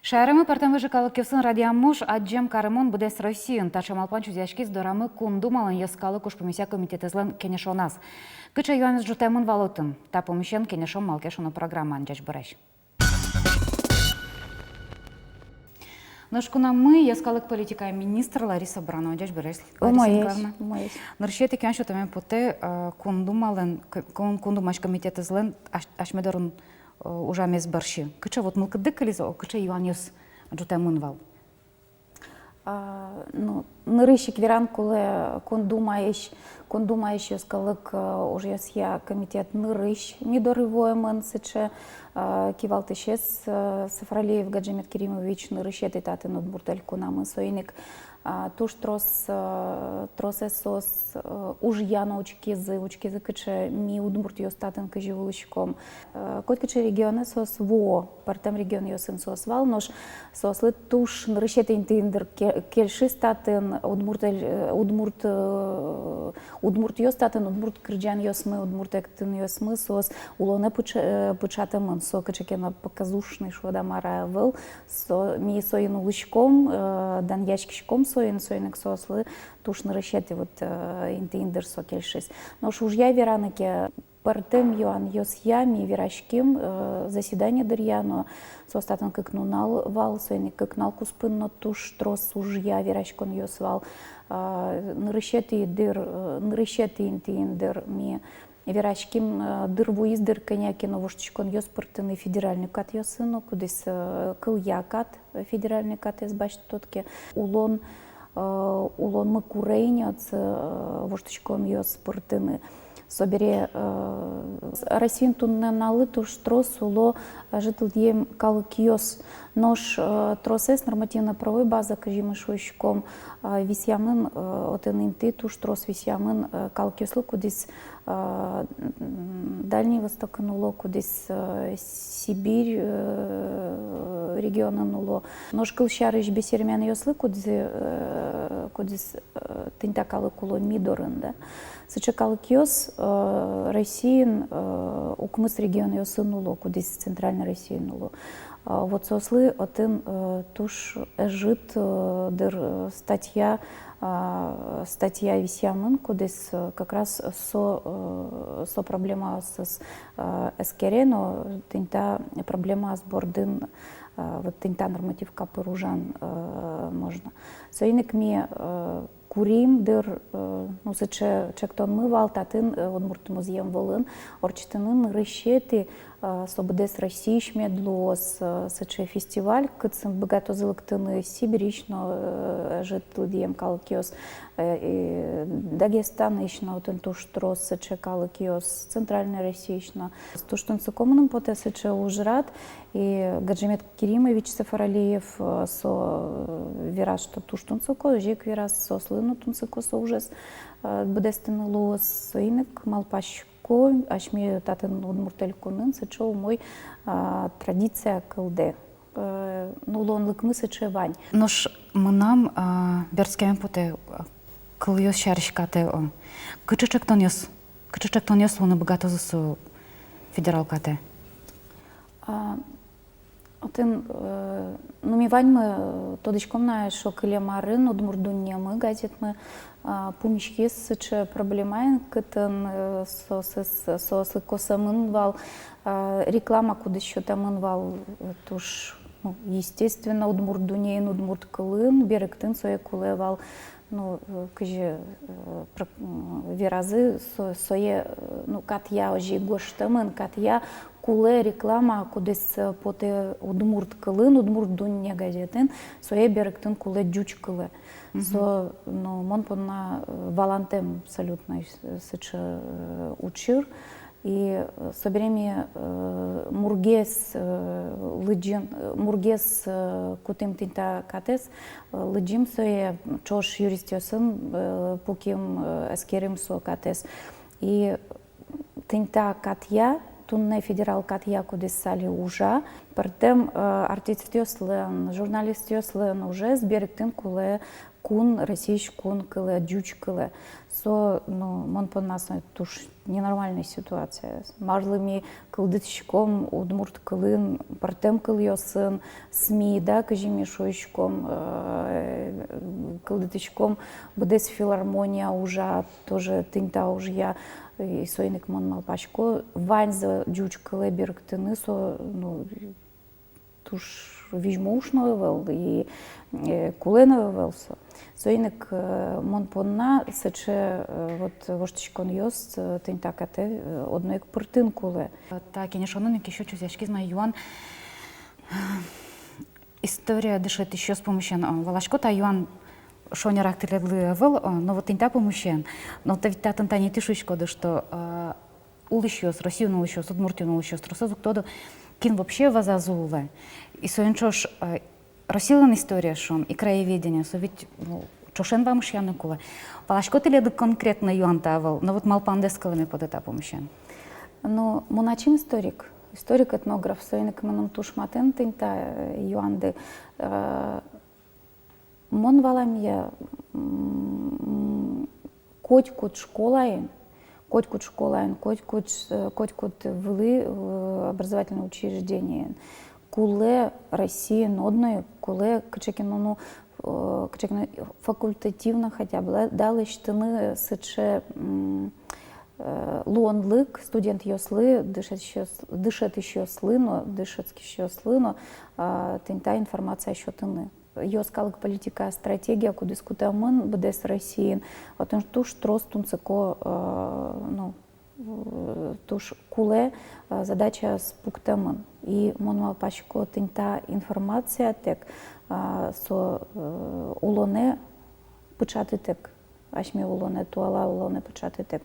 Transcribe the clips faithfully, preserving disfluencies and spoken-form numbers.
Шаерамы пӧртэм выжы калыкъёсын радъям уж адӟем карымон быдэс Россиын. Таӵе малпан чузъяськиз дорамы Кун Думалэн йӧскалык ужпумъёсъя комитетэзлэн кенешоназ. Кыӵе юанъёс ӝутэмын вал отын? Та пумысен кенешом «Малы ке шуоно» программаын. Ӟечбуресь! Нош кунамы йӧскалык политикая министр Лариса Баранова. Ӟечбуресь, Лариса Николаевна. Умоесь, умоесь. Нырысетӥ куинь сётэме потэ, э, Кун Думалэн, к-, Кун, Кун Думаысь комитетэзлэн ас-, асьме дорын, э, ужамез бӧрсьы. Кыӵе вот мылкыдды кылиз, о, кыӵе юанъёс ӝутэмын вал? А, ну, нырысь ик веран кулэ, Кун Думаысь, Кун Думаысь йӧскалык, э, ужъёсъя комитет нырысь ми доры вуэмын сыӵе, э, кивалтӥсез, э, Сафралиев Гаджимет Керимович нырысетӥ татын Удмурт Элькунамы. Соин ик, а, туж трос, э, тросэз соос, э, ужъя но учкизы, учкизы, кыӵе ми, удмуртъёс, татын кызьы улӥськом. Э, котькыӵе регионэ соос вуо, пӧртэм регионъёсын соос вал, нош соослы туж нырысетӥ интыын дыр ке-, кельшиз татын удмурт эль-, э, удмурт, э, удмуртъёс татын, удмурт кырӟанъёсмы, удмурт эктонъёсмы соос улонэ пыӵ-, э, пыӵатэмын. Со кыӵе ке но показушный, шуод-а, мар-а ӧвӧл, со, ми соин улӥськом, э, данъяськиськом соин, соин ик соослы туж нырысетӥ вот, э, интыын дыр со кельшиз. Нош ужъя вераны ке, пӧртэм юанъёсъя ми вераським, э, заседание дыръя но, соос татын кык нунал вал, соин ик кык нунал куспын но туж трос ужъя вераськонъёс вал. А, нырысетӥ дыр, э, нырысетӥ интыын дыр ми вераським, э, дыр вуиз дыр кӧня ке но воштӥськонъёс пыртыны федеральной катъёсы но, кудӥз, э, кылъя кат, э, федеральной катэз басьтод ке, улон, э, улонмы куре ини отчы, э, воштӥськонъёс пыртыны. Собере, э, Россиын туннэ нуналлы туж трос уло ӧжыт лыдъем калыкъёс. Нош, э, тросэз нормативно-правовой база, кызьы ми шуиськом, э, висъямын, э, отын инты туж трос висъямын, э, калыкъёслы, кудӥз, э, м, Дальний Востокын уло, кудӥз, э, Сибирь, э, регионын уло. Нош кылсярысь, бесермянъёслы, кудӥз, э, кудӥз, э, тынь та калык уло ми дорын, да. Сыӵе калыкъёс, э, Россиын, э, укмыс регионъёсын уло, кудӥз Центральной Россиын уло. А, вот соослы отын, э, туж ӧжыт, э, дыр, э, статья, а, статья висъямын, кудӥз, э, как раз со, э, со проблемаосыз, э, эскере но, тынь та проблемаос бордын, э, вот тынь та нормативка пыр ужан, э, можно. Соин ик ми, э, курим дыр, э, ну, сыӵе ӵектонмы вал татын, э, Удмурт музъем вылын ортчытыны нырысетӥ, э, со быдэс Россиысь мед луоз, э, сыӵе фестиваль, кытчы быгатозы лыктыны Сибирьысь но, э, ӧжыт лыдъем калыкъёс, э, и Дагестанысь но, отын туж трос сыӵе калыкъёс, Центральной Россиысь но. Туж тунсыко мыным потэ сыӵе ужрад. И Гаджимет Керимович Сафралиев, э, со, э, вераз, что туж тунсыко, озьы ик вераз, соослы но тунсыко со ужез, э, быдэстыны луоз. Соин ик малпасько, асьме татын, Удмурт Элькунын, сыӵе умой, а, традиция кылдэ. Э, ну, луонлыкмы сыӵе вань. Нош мынам, а, берытскеме потэ, а, кылъёс сярысь катэ, о. Кыӵе ӵектонъёс, кыӵе ӵектонъёс луыны быгатозы со федерал катэ? А, отын, э, ну, ми ваньмы, э, тодӥськом на, что кылем арын «Удмурт дуннемы» газетмы, а, пумиськиз сыӵе проблемаен, кытын, э, соосыз, соослы косэмын вал, а, реклама, кудӥз сётэмын вал, э, туж, ну, естественно, удмурт дуннеын, удмурт кылын, берыктын сое кулэ вал, ну, э, кызьы, э, про-, м, веразы, со-, сое, э, ну, катъя озьы гожтэмын, катъя кулэ реклама, кудӥз, э, потэ удмурт кылын, «Удмурт дунне» газетын, сое берыктын кулэ ӟуч кылэ. Мгм. Со, ну, мон понна, э, валантэм абсолютно, э, сыӵе, э, учыр. И, э, собере ми, э, мургес, э, лыдӟим, э, мургес, э, кутӥм тынь та катэз, э, лыдӟим сое, ӵош юристъёсын, э, пуким, э, эскерим со катэз. И тынь та катъя, туннэ федерал катъя, кудӥз али ужа, пӧртэм, э, артистъёслэн, журналистъёслэн ужез берыктын кулэ кун, Россиысь кун кылэ, ӟуч кылэ. Со, ну, мон понна со туж ненормальной ситуация. Марлы ми кылдытӥськом удмурт кылын, пӧртэм кылъёсын, СМИ, да, кызьы ми шуиськом, э, кылдытӥськом, быдэс филармония ужа, тоже тынь та ужъя, и соин ик мон малпасько, ваньзэ ӟуч кылэ берыктыны со, ну, туж визьмо уж но ӧвӧл, и, э, кулэ но ӧвӧл со. Соин ик, э, мон понна сыӵе, э, вот воштӥськонъёс, э, тынь та катэ, э, одно ик пыртыны кулэ. Та кенешонын ик ещё чузъяськиз мае юан: история дышетӥсьёс пумысен. Э, валасько, та юан шонерак тӥледлы ӧвӧл, э, но вот тынь та пумысен. Но та ведь татын тани тӥ шуиськоды, что, э, улӥсьёс, Россиын улӥсьёс, Удмуртиын улӥсьёс тросэз уг тодо, кин вообще вазазы улэ. И соин ӵош, э, Россилэн история, шуом, и краеведение, со ведь, ну, ӵошен вамышъяны кулэ. Валасько, тӥледлы конкретно юан та ӧвӧл, но вот малпандэс кылэме потэ та пумысен. Ну, мон ачим историк, историк-этнограф, соин ик мыным туж матын тынь та, э, юанды. Э, Мон валамъя, м, котькуд школаын, котькуд школаын, котькуд, э, котькуд вылӥ, э, образовательной учреждениын кулэ Россиын одно ик, кулэ кыӵе ке но, ну, э, кыӵе ке но факультативно хотя бы, да, лэсьтыны сыӵе, м, э, луонлык студентъёслы, дышетӥсьёс-, дышетӥсьёслы но, дышетскисьёслы но, э, тынь та информация сётыны. Йӧскалык политика, стратегия, кудӥз кутэмын быдэс Россиын, отын туж трос тунсыко, э, ну, э, туж кулэ, э, задачаос пуктэмын. И мон малпасько, тынь та информациятэк, э, со, э, улонэ пыӵатытэк, асьме улонэ, туала улонэ пыӵатытэк.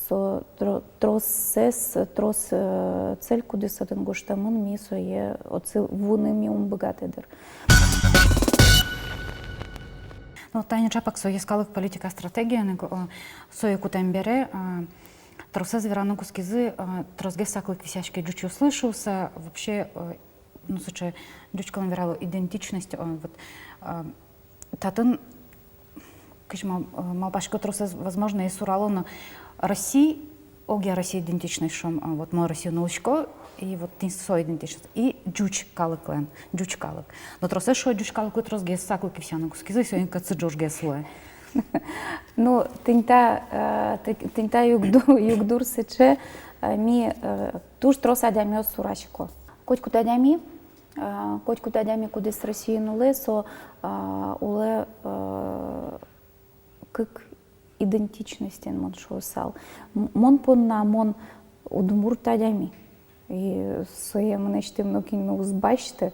Со тро-, тросэз, трос, э, цель, кудӥз отын гожтэмын, ми сое отчы вуыны ми ум быгатэ, дыр. Ну, тани ӵапак со йӧскалык политика, стратегия, ну, э, сое кутэм бере, э, тросэз вераны кутскизы, э, тросгес саклык висъяське ӟучъёслы шуыса, вообще, э, ну, сыӵе ӟуч кылын верало, идентичность, э, вот, э, татын, кызьы мал-, э, малпасько, тросэз, возможно, и сурало но: Россия, огъя Россия идентичность, шуом, э, вот мон Россиын улӥсько, и вот тӥни со идентичность, и ӟуч калыклэн, ӟуч калык. Но тросэз шуо, ӟуч калыклы тросгес саклык висъяны кутскизы, соин ик отчы ӝожгес луэ. Ну, тынь та, э, ты-, тынь та югду-, югдур сыӵе, э, ми, э, туж трос адямиос сурасько. Котькуд адями, э, котькуд адями, кудӥз Россиын улэ, со, э, улэ, э, кык идентичностен, мон шуысал. М-, мон понна мон удмурт адями. И сое мынэсьтым нокин но уз басьты,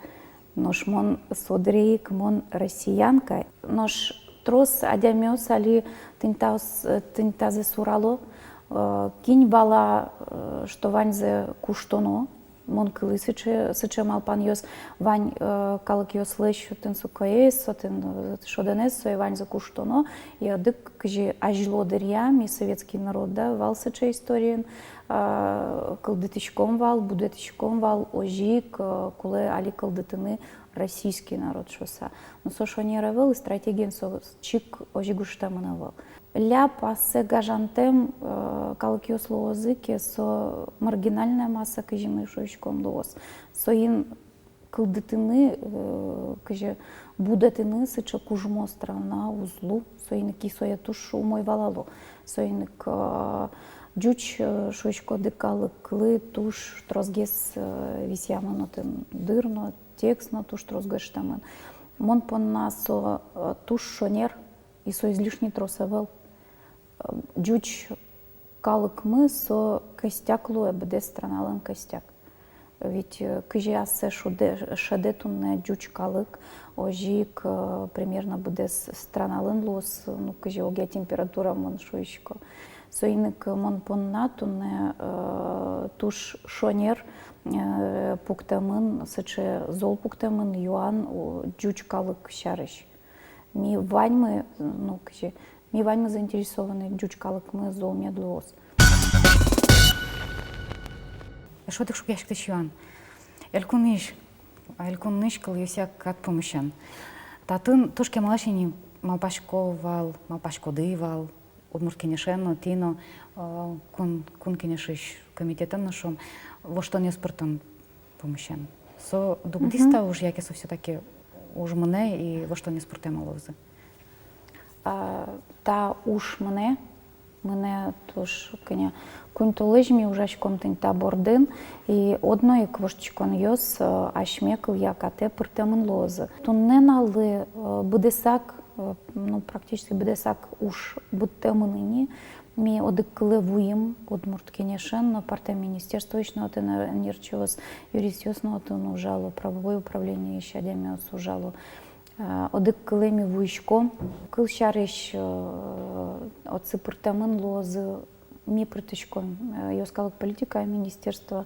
нош мон со дыре ик мон россиянка. Нош трос адямиос али тынь таос, тынь тазэ сурало, э, кин вала, э, что ваньзэ куштоно. Мон кылӥ сыӵе, сыӵе малпанъёс. Вань, э, калыкъёслэсь отын сокоез, отын, э, шӧдонэз, сое ваньзэ куштоно. И одӥг, кызьы азьло дыръя, ми советский народ, да, вал сыӵе историын, а, кылдытӥськом вал, будэтӥськом вал, озьы ик, э, кулэ али кылдытыны российский народ шуыса. Но со шонер ӧвӧл, и стратегиын со чик озьы гожтэмын ӧвӧл. Ляб ассэ гажантэм, э, калыкъёс луозы ке, со маргинальная масса, кызьы ми шуиськом, луоз. Соин кылдытыны, э, кызьы будэтыны сыӵе кужмо страна уз лу, соин ик и сое туж умой валало. Соин ик, э, ӟуч, э, шуиськоды калыклы туж тросгес, э, висъямын отын дыр но, текст но туж трос гожтэмын. Мон понна со, э, туж шонер, и со излишне трос ӧвӧл. Э, ӟуч калыкмы со костяк луэ, быдэс страналэн костяк. Ведь, э, кызьы ассэ шудэ-, шӧдэ туннэ ӟуч калык, озьы ик, э, примерно быдэс страналэн луоз, ну, кызьы огъя температура, мон шуисько. Соин ик мон понна туннэ, э, туж шонер, э, пуктэмын, сыӵе зол пуктэмын юан, о, ӟуч калык сярысь. Ми ваньмы, ну, кызьы, ми ваньмы заинтересованы ӟуч калыкмы зол мед луоз. Эшшо одӥг шугъяськытӥсь юан. Элькунысь, элькунысь кылъёсъя кат пумысен. Татын туж кемалась ини малпасько вал, малпаськоды вал, Удмурт Кенешен но, тӥ но, э, кун, Кун Кенешысь комитетэн но, шуом, воштонъёс пыртон пумысен. Со дугдӥз та уж, яке со всё-таки уж мынэ и воштонъёс пыртэмын луозы? А, та уж мынэ, мынэ туж кӧня. Куинь толэзь ми ужаськом тӥни та бордын, и одно ик воштӥськонъёс, э, асьме кылъя катэ пыртэмын луозы. Туннэ нуналлы, э, быдэсак, э, ну, практически быдэсак уж быдтэмын ини. Ми одӥг кылэ вуим Удмурт Кенешен но, пӧртэм министерствоысь но отын, э, ӧнерчиос, юристъёс но отын ужало, правовой управлениысь адямиос ужало. Э, одӥг кылэ ми вуиськом. Кылсярысь, э, отчы пыртэмын луозы, ми пыртӥськом, э, йӧскалык политикая министерство,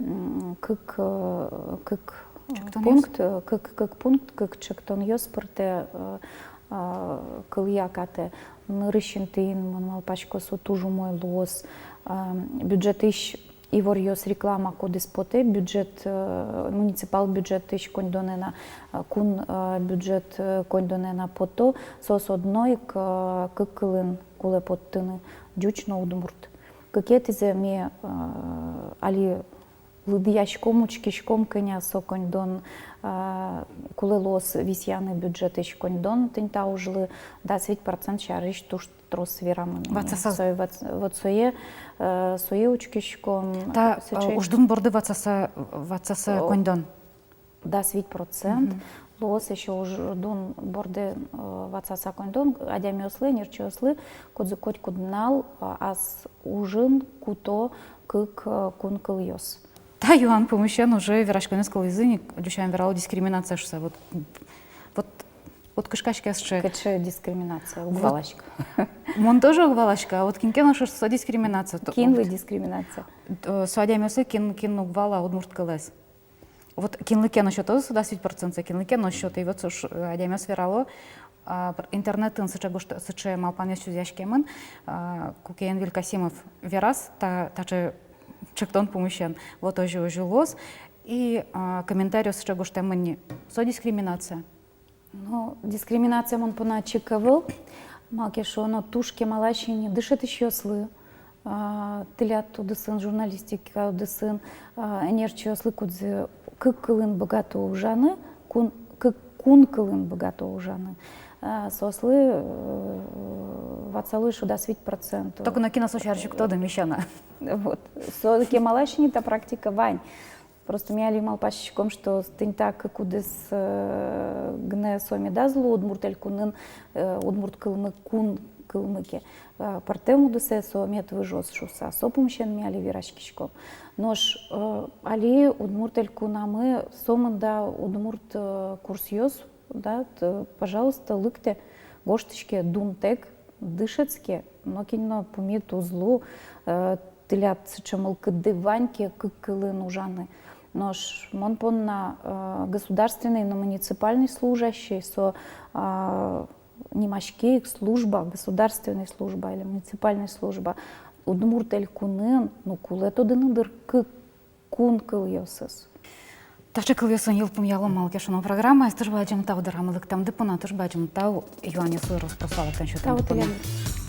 м, кык, э, кык, э, чектонъёс, пункт, э, кык, кык пункт, кык чектонъёс пыртэ, э, э, кылъя катэ. Нырысь интыын, мон малпасько, со туж умой луоз, э, бюджетысь иворъёс, реклама кудӥз потэ, бюджет, э, муниципал бюджетысь коньдонэ но, э, кун, э, бюджет, э, коньдонэ но пото, соос одно ик, э, кык кылын кулэ поттыны, ӟуч но удмурт. Кыкетӥзэ ми, э, али лыдъяськом, учкиськом, кӧня со коньдон, э, кулэ луоз висъяны бюджетысь коньдон тӥни та ужлы, дас вить процент сярысь туж трос верамын. Ватсаса. Сое ватс-, вот сое, э, сое учкиськом. Та, э, сыӵе уждун борды ватсаса, ватсаса коньдон. Дас вить процент. Мгм. Луоз ещё уждун борды, э, ватсаса коньдон адямиослы, ӧнерчиослы, кудзы котькуд нунал, э, ас ужын куто кык, э, кун кылъёс. Та юан пумысен уже вераськонъёс кылӥзы ни, ӟуч сямен верало, дискриминация шуса. Вот, вот, вот кышкаське сыӵе. Кыӵе дискриминация, уг валаськы. Мон тоже уг валаськы, а вот кин ке но шуэ, что со дискриминация. Кинлы дискриминация? Э, со адямиослы, кин, кин уг вала удмурт кылэз. Вот кинлы ке но сётозы со дас вить процентсэ, кинлы ке но сётэ. И вот со ш-, адямиос верало, а, пр-, интернетын сыӵе гожт-, сыӵе малпанъёс чузъяськемын, а, куке Энвиль Касимов вераз та, таӵе чектон пумысен, вот озьы, озьы луоз. И, а, комментариос сыӵе гожтэмын ни: со дискриминация. Ну, дискриминация, мон понна, чик ӧвӧл. Малы ке шуоно, туж кемалась ини дышетӥсьёслы, а, тӥляд удысын, журналистика удысын, а, ӧнерчиослы, кудзы кык кылын быгато ужаны, кун, кык кун кылын быгато ужаны. А, соослы, э, ватсало ещё дас вить процент. Только но кин со сярысь уг тоды, мися на. Вот. Со кемалась ини та практика вань. Просто ми али малпаськом, что тӥни та кык удыс, э, гинэ со медаз лу Удмурт Элькунын, э, удмурт кылмы кун кылмы ке. Э, пӧртэм удысэ со мед выжоз шуса, со пумысен ми али вераськиськом. Нош, э, али Удмурт Элькунамы сомында удмурт, э, курсъёс, да, т-, пожалуйста, лыктэ, гожтӥське, дунтэк дышетске, нокин но пумит уз лу, э, тӥляд сыӵе мылкыдды вань ке кык кылын ужаны. Нош мон понна, э, государственный но муниципальный служащий, со, а, нимаське ик служба, государственный служба или муниципальный служба. Удмурт Элькунын, ну, кулэ тодыны, дыр, кык кун кылъёсыз. Таӵе кылъёсын йылпумъялом «Малы ке шуоно» программаез. Туж бадӟым тау дорамы лыктэмды понна, туж бадӟым тау юанъёслы рос-прос валэктон сётэмды понна. Тау тӥледлы.